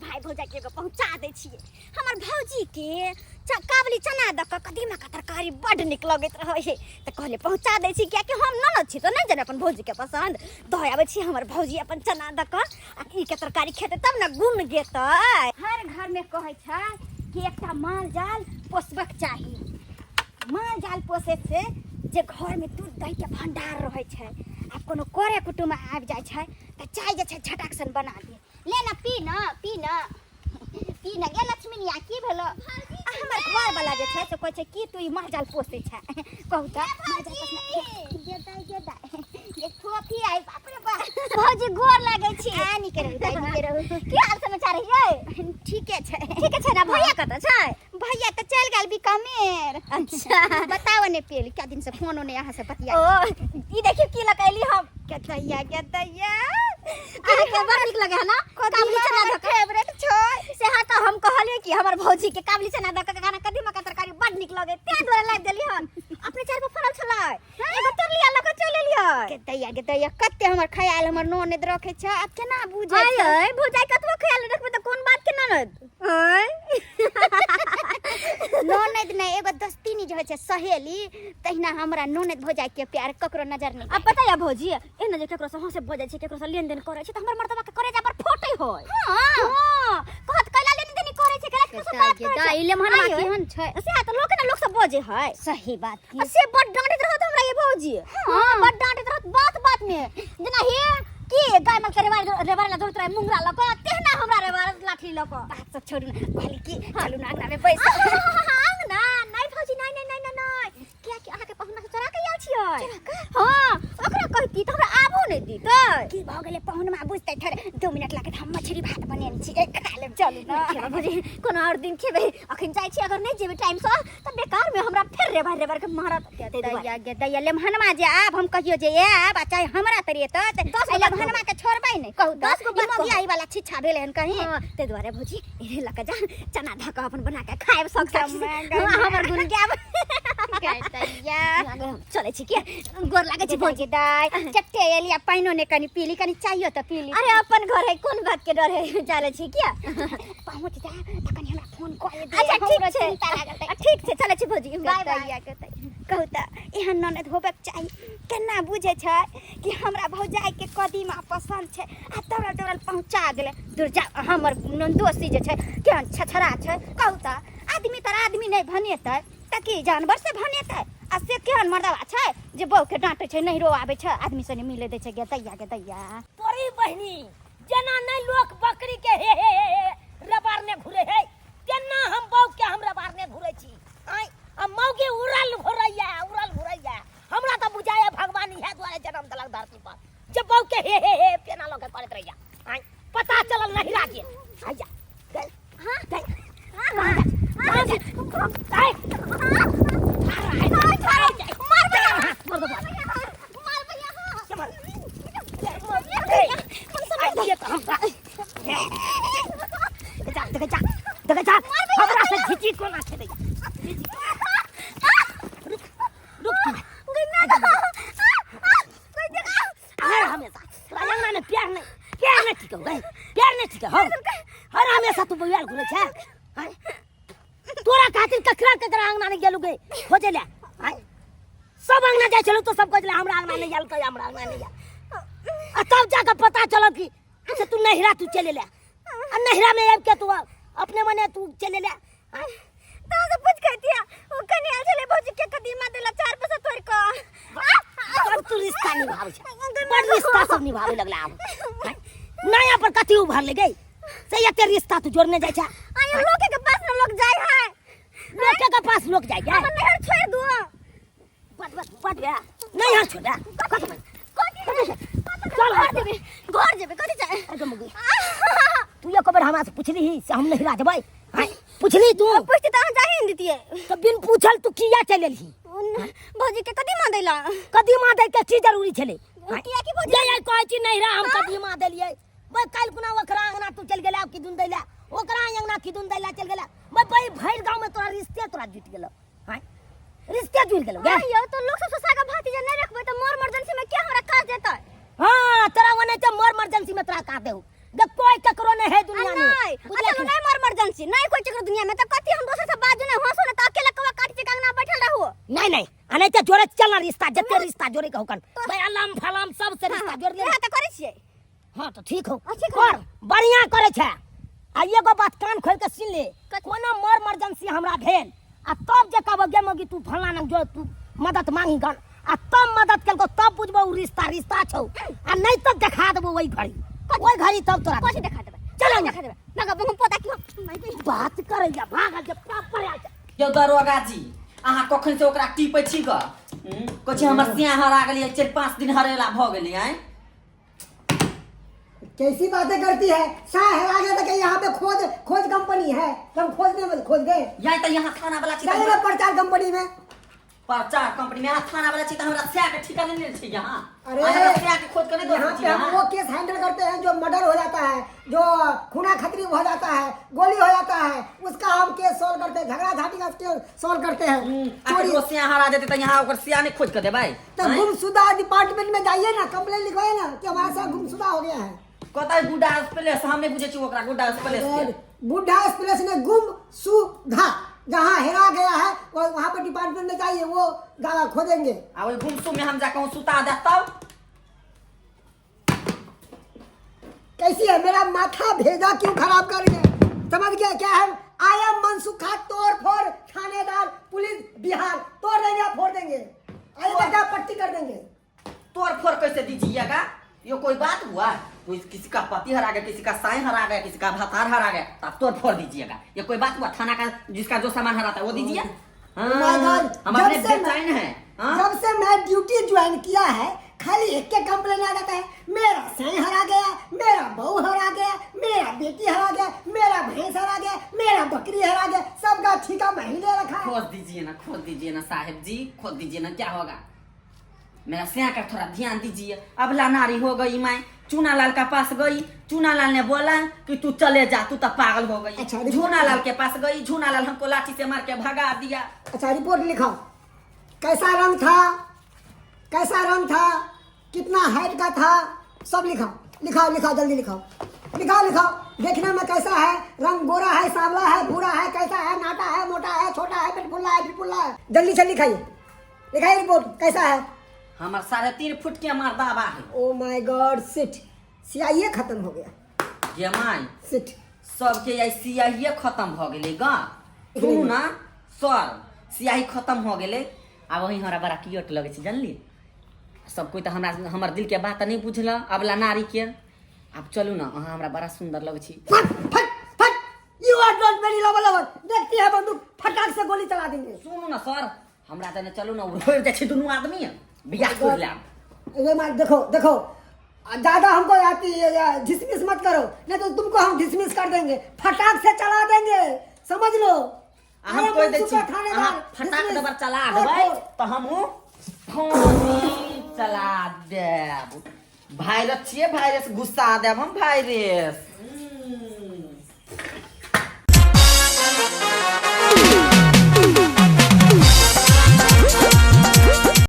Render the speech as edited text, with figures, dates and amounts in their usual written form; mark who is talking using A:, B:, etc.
A: भाई भौजाई के एगो पहुंचा दै छियै। हमर भौजी के काबुली चना दऽ कऽ कदीमा के तरकारी बड्ड नीक लगैत रहै है, तऽ कहलियै पहुंचा दै छी, कियाकि हम ननद छी तऽ नहि जाने अपन भौजी के पसंद। दऽ आबै छी, हमर भौजी अपन चना दऽ कऽ आ ई के तरकारी खेतै तब ने गुण गेतै। हर घर में कहै छै कि एकटा माल जाल पोसबक चाही। माल जाल पोसै से जे घर में दूध दही के भंडार रहै छै, आ कोनो करे कुटुम आबि जाइ छै तऽ चाय जे छै झटाक सन बना दे। ले ना, पी ना, पी ना, पी ना गे लक्ष्मीनिया, की भेलो? आ हमर घर वाला जे छै से कहै छै कि तू ई माल जाल पोसै छै। कहू तऽ माल जाल पोसना गे दाइ, गे दाइ, गे फोफी आई, बाप रे बाप। भौजी गोर लागै छी।
B: आ नीके रहू दाइ, नीके रहू।
A: की हाल समाचार है?
B: ठीके छै।
A: ठीके छै ना? भैया कतऽ छै?
B: भैया तऽ चलि गेल बीकानेर।
A: अच्छा।
B: बताओ ने पेली, क्या दिन से फोन ने यहाँ से बतिया।
A: ओ ई देखियो की लगैली हम।
B: केतैया केतैया,
A: अहाँके बड़ नीक लगे है ना काबुली चना धऽ कऽ?
B: फेवरेट छै।
A: से हाँ, तऽ हम कहलियै कि हमर भौजी के काबुली चना दऽ कऽ खाना कदीमा के तरकारी बड़ नीक लगे, तें दुआरे लाबि देली हन। अपने चारि गो फड़ल छलै, एगो तोड़लियै लऽ कऽ चलि एलियै।
B: केतैया केतैया, कते हमर ख्याल हमर ननद रखै छै, आब केना बुझै
A: आय
B: छै?
A: आय भौजाई कतबो ख्याल रखबै तऽ कोन बात के ननद? आय
B: ननद नहि, एगो दोस्तीनी जे होइ छै सहेली, तहिना हमरा ननद भौजाई के प्यार ककरो नजर नहि।
A: अब पता या भौजी, एना जे केकरो से हंसे बजै छै, केकरो से लेन देन करै छै, तऽ हमर मर्दबा के करेजा पर फटै होय।
B: हाँ।
A: हाँ, कहत कैला लेन देन करै छै, कैला केकरो से बात करै छै।
B: ई लेमहनमा
A: आय,
B: केहन छै?
A: से तऽ लोक ने लोक से बजै है।
B: सही बात की।
A: आ से बड डांटैत रहत हमरा ये भौजी। हाँ, बड डांटैत रहत बात बात में, जेना हे की गाय माल के रेवार रेवार ला दौड़त रहे मुंगरा लऽ कऽ, तेहना हमरा रेवार लाठी लऽ कऽ।
B: बात सब छोड़ू ने, कहली की चलू ना अंगना में बैस।
A: अंगना नहीं भौजी, नहीं नहीं नहीं नहीं, कियाकि अहाँके पहुना से चोरा के आयल छियै। हाँ, ओकरा कहती तऽ हमरा आबो नहि दितै।
B: की भऽ गेलै पहुनमा बुझतै थोड़े, 2 मिनट लागत, हम मछली भात बनेने छियै, खा लेब, चलू ना।
A: नहि खेबै भौजी, कोनो आओर दिन खेबै, अखन जाइ छी, अगर नहि जेबै टाइम सँ तऽ बेकार में हमरा फेर रेबार रेबार के मारत। ताहि दुआरे।
B: दैया गे दैया, लेमहनमा जे आब हम कहियो जे आयब आ चाहे हमरा तरी एतऽ तऽ
A: 10 गो
B: एहि
A: बात
B: लेमहनमा के छोड़बै नहि। कहू तऽ,
A: 10 गो
B: ई
A: बात कहू।
B: मगियाई वाला छिच्छा भेलै हन कहीं।
A: हाँ, ताहि दुआरे भौजी एहे लऽ कऽ जा, चना धऽ कऽ अपन बना कऽ खायब शौक साक्षी से।
B: गमा, गमा।
A: हाँ, हमर गुण गायब।
B: दैया।
A: चलै छी के, गोर लागै छी भौजी।
B: दाइ, चट्टे एली आ पानिओ नहि कनि पीली, कनि चाहियो तऽ पीली।
A: अरे अपन घर है, कोन बात के डर है, चलै छी किया?
B: पहुँच जा तऽ कनि हमरा फोन कऽ दे।
A: अच्छा ठीक
B: हमरो
A: छै,
B: चिंता लागल रहै।
A: ठीक छै, चलै छी भौजी, बाय बाय।
B: दैया के दैया। कहू तऽ एहन ननद होबक चाही, केना बुझै छै कि हमरा भौजाई के कदीमा पसंद छै आ दौड़ल दौड़ल पहुँचा गेलै। दूर जा, हमर ननदोसी जे छै केहन छछरा छै। कहू तऽ आदमी तर आदमी नहि भनेतै तऽ की जानवर से भनेतै? आ से केहन मर्दवा छै जे बहू के डांटै छै, नहिरो आबै छै, आदमी से नहि मिले दै छै। गे दैया गे दैया।
C: तोरी बहिनी जेना नहि लोक बकरी के हे हे हे हे रबारने घुरे है, तेना हम बहू के हम रबारने घुरे छी। आँय, आ मौगी उड़ल घुरैया, उड़ल घुरैया। हमरा तऽ बुझाइया भगवान इएह दुआरे जन्म देलक धरती पर जे बहू के हे हे हे पेना लऽ के करैत रहिया। आँय, पता चलल नहिरा के। आइया, गए, गए। कहाँ जा? आँय। हमरा से झिझी कोना खेलै रुक रुक हर हमेशा अंगना में प्यार नहीं, प्यार नहीं ठीक हो गए, प्यार नहीं ठीक हो। हर हमेशा तू बउआल घुरे छे। तोरा खातिर ककरा ककरा अंगना नहीं गेलु गे खोजे ले। सब अंगना जाय छलु तो सब कहै छलै हमरा अंगना नहीं आयल, कहे हमरा अंगना नहीं आयल। आ तब जाके पता चलल कि से तू नहिरा तू चले ले, आ नहिरा में आबि के तू अपने मने तू चले ले।
A: तो से पूछ के दिया, ओ कनी आयल छलै भौजी के कदीमा देला 4 पैसा तोड़ के।
C: बड़ तू रिश्ता निभाबै छै, बड़ रिश्ता सब निभाबै लगला आब। नया पर कथी उभर ले गई से एते रिश्ता तू जोड़ने जाइ छै।
A: आयो लोक के पास न लोक जाय है,
C: लोक के पास लोक जाय है।
A: हमर नहर छोड़ दो।
C: बट बट बट बे नहर छोड़ दे। कथी
A: कथी?
C: चल
A: घर जेबे, घर जेबे, कथी जाय?
C: अरे मुगी, तू एको बेर हमरा से पुछली से हम नहिरा जेबै? आँय, पुछली तू?
A: पुछती तऽ अहाँ जाही ने दितियै।
C: तऽ बिन पूछल तू किया चलि एलही?
A: भौजी के कदीमा दैला।
C: कदीमा दै के की जरूरी छलै?
A: किया कि भौजी
C: जे आइ कहै छी नहिरा हम कदीमा देलियै, बे काल्हि कुना ओकरा अंगना तू चलि गेला किदुन दैला, ओकरा अंगना किदुन दैला चलि गेला। बे बे भरि गाँव में तोरा रिश्ते तोरा जुटि गेलौ। आँय, रिश्ते जुड़ि गेलौ गे।
A: आँय यौ, तऽ लोक सब ससा के भातिजा नहि रखबै तऽ मोर मर्जेंसी में के हमरा काज देतै?
C: हाँ, तोरा ओनाहिते मोर मर्जेंसी में तोरा काज देहु। देख कोई ककरो नहीं है दुनिया में।
A: नहीं,
C: बुझली?
A: छी नहीं कोई चक्कर दुनिया में त कथी हम दोसर से बाजू नहीं हंसो ना त अकेले कौवा काट के अंगना बैठल रहू।
C: नहीं नहीं अनैते जोड़े चल ना रिश्ता जते रिश्ता जोड़े के होकन भाई अल्लाम फलाम सब से रिश्ता जोड़ ले।
A: इएह त करै छियै।
C: हाँ तो ठीक हो।
A: ठीक हो।
C: कर बढ़िया करे छे। आ एगो बात कान खोल के सुन ले,
A: कथी?
C: कोनो मर मर्जेंसी हमरा भेल आ तब जे कहबो गे मगी तू फलाना नंग जो तू मदद मांगी गन आ तब मदद केलको तब बुझबो उ रिश्ता रिश्ता छौ आ नहीं तब देखा देबो ओई घड़ी ओई घड़ी तब तोरा
A: कथी देखा देबै?
C: चल
A: देखा देबै मगर हम पता कि हम
C: बात करैया भागल जे प्रॉपर आयल छै।
D: यौ दरोगा जी अहाँ कखन से ओकरा टीपै छी ग? कहै छी हमर सिया हरा गेलियै 4-5 दिन हरेला भऽ गेलै। आँय
E: कैसी बातें करती है? सा हरा गया था कि यहाँ पे खोज खोज कंपनी है, हम खोजने में खोज गए।
D: या त यहाँ थाना वाला छी त
E: चले ना प्रचार कंपनी में।
D: प्रचार कंपनी में यहाँ थाना वाला छी त हमरा सिया के ठिकाना नहीं छी यहाँ।
E: अरे,
D: हमरा सिया के खोज के नहीं
E: यहाँ
D: दो
E: पे हम वो केस हैंडल करते हैं जो मर्डर हो जाता है, जो खूना खतरी हो जाता है, गोली हो जाता है, उसका हम केस सॉल्व करते हैं, झगड़ा झाटी का केस सॉल्व करते हैं।
D: चोरी सिया हरा जेतै त यहाँ ओकर सिया नहीं खोज के देबै।
E: तो गुमशुदा डिपार्टमेंट में जाइए ना, कंप्लेन लिखवाइए ना कि हमारे साथ गुमशुदा हो गया है।
D: कतऽ गुड्डा पैलेस? हम नहीं बुझै छी ओकरा गुड्डा पैलेस के।
E: बुढ़ा पैलेस में गुमशुदा जहाँ हेरा गया है वो वहाँ पर डिपार्टमेंट में जाइए, वो दादा खोजेंगे।
D: आ ओहि गुमसुम में हम जाके सुता दे तब।
E: कैसी है मेरा माथा भेजा क्यों खराब कर रही है? समझ गया क्या है? I am Mansukha तोड़ फोड़ थानेदार पुलिस बिहार। तोड़ देंगे फोड़ देंगे, अरे बेटा पट्टी कर देंगे।
D: तोड़ फोड़ कैसे दीजिएगा? ये कोई बात हुआ? कोई किसी का पति हरा गया, किसी का साई हरा गया, किसी का भातार हरा गया तो आप तोड़ फोड़ दीजिएगा। ये कोई बात हुआ? थाना का जिसका जो सामान हराता है वो दीजिए। हाँ,
E: My God,
D: हम अपने
E: जब से मैं-
D: बेचैन हैं। हाँ?
E: जब से मैं ड्यूटी ज्वाइन किया है खाली एक के कंप्लेन आ जाता है, मेरा साई हरा गया, मेरा बहू हरा गया, मेरा बेटी हरा गया, मेरा भैंस हरा गया, मेरा बकरी हरा गया, सबका ठीका मैं ही ले रखा है।
D: खोज दीजिए ना, खोज दीजिए ना साहेब जी, खोज दीजिए ना, क्या होगा? मेरा सिया का थोड़ा ध्यान दीजिए। अबला नारी हो गई मैं, चूनालाल का पास गई, चूनालाल ने बोला कि तू चले जा, तू तो पागल हो गई।
E: अच्छा, रिपोर्ट
D: झूनालाल के पास गई, झूनालाल हमको लाठी से मार के भगा दिया।
E: अच्छा रिपोर्ट लिखाओ, कैसा रंग था, कैसा रंग था, कितना हाइट का था, सब लिखाओ, लिखाओ लिखाओ जल्दी लिखाओ, लिखाओ लिखाओ। देखने में कैसा है, रंग गोरा है, सांवला है, भूरा है, कैसा है, नाटा है, मोटा है, छोटा है, पेटफुल्ला है, पिटफुल्ला है, जल्दी से लिखाइए, लिखाइए रिपोर्ट कैसा है।
D: हमार 3.5 फुट के हमार दावा है।
E: ओ my God seat, सियाइए खत्म हो गया।
D: ये my
E: seat
D: सबके यही सियाहिए खत्म हो गेलै गा। सुनू ना सर, सियाही खत्म हो गेलै। आ वही हमरा बड़ा क्यूट लगै छै जानली। सब कोई तो हमरा हमर दिल के बात नहीं बुझल अबला नारी के। आब चलू ना, अहाँ हमरा बड़ा सुंदर लगै छी।
E: फट फट फट, you are not very lover lover, देखती है बंदूक फटाक से गोली चला देंगे।
D: सुनू ना सर, हमरा तने चलू ना, उड़ जाइ छै दुनू आदमी बियाह कर लेब।
E: ये मार देखो देखो, ज्यादा हमको आती है डिसमिस मत करो, नहीं तो तुमको हम डिसमिस कर देंगे, फटाक से चला देंगे, समझ लो।
D: आ हम कहि दै छी, अहाँ फटाक दबर चला देबै तऽ हमहूँ फाँसी चला देब। वायरस छियै, वायरस घुसा देब हम वायरस।